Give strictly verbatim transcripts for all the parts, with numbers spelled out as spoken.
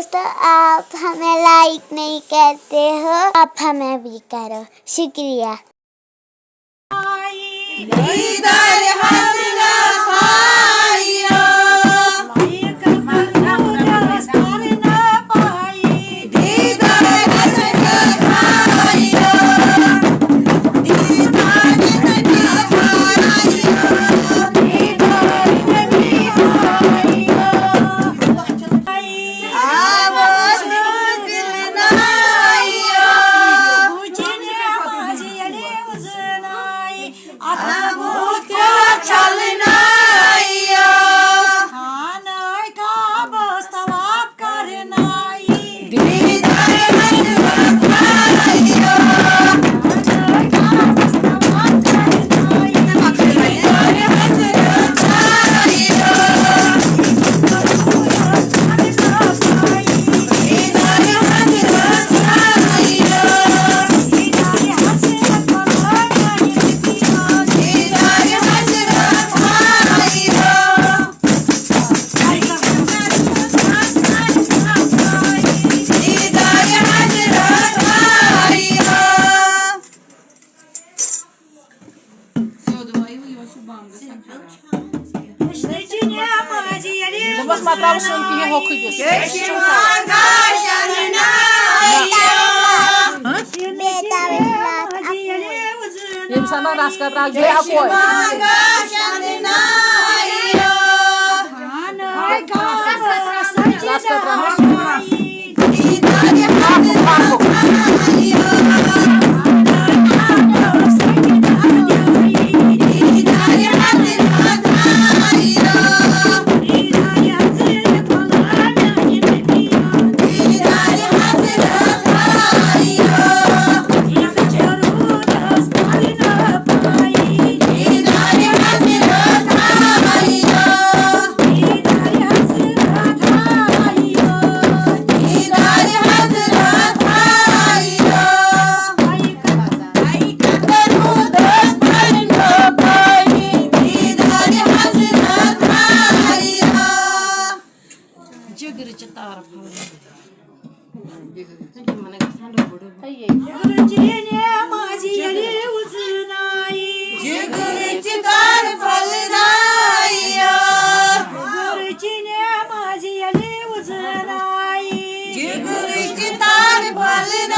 دوستو، آپ ہمیں لائک نہیں کرتے ہو، آپ ہمیں بھی کرو۔ شکریہ۔ دوٚپمَس، مہ ترٛاو سیُن کِہیٖنۍ، ہوٚکھُے دِس۔ ییٚمہِ ساتہٕ رَس کَتھ ترٛاوَکھ، بیٚیہِ اَکوے۔ رَس کَتھ ترٛاوَکھ۔ جگرٕچہِ تارٕ پھۄلہٕ۔ جگرٕچہِ تارٕ پھۄلہٕ۔ جگرٕچہِ تارٕ پھۄلہٕ۔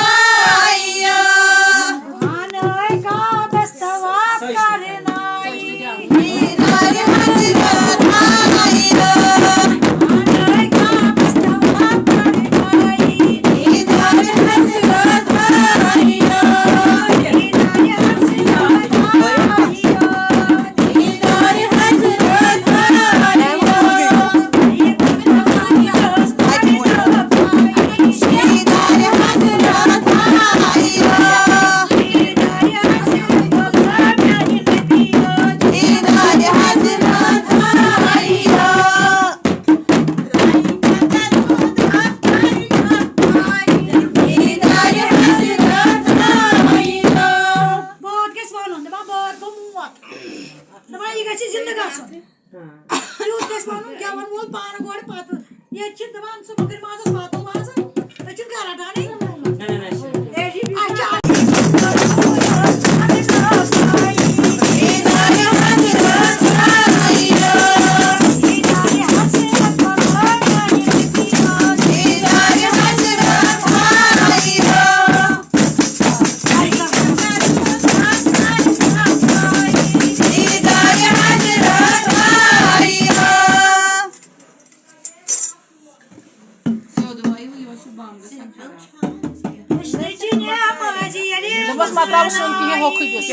بٲتھ گژھِ وَنُن، دَپان، بٲتھ گوٚو موت۔ دَپان، یہِ گژھِ زِندٕ گژھُن۔ تیوٗت گژھِ وَنُن، گٮ۪وَن وول پانہٕ گۄڈٕ پَتہٕ۔ ییٚتہِ چھِ دَپان، ژٕ بہٕ کَرٕ مازَس پَتہٕ وازٕ۔ أسۍ چھِنہٕ گَرَن اَنٕنۍ۔ نہ، نہ، نہ، أسۍ چھِ اَسہِ چھِ دوٚپمَس، مہ ترٛاو سیُن کِہیٖنۍ، ہوٚکھُے دِس۔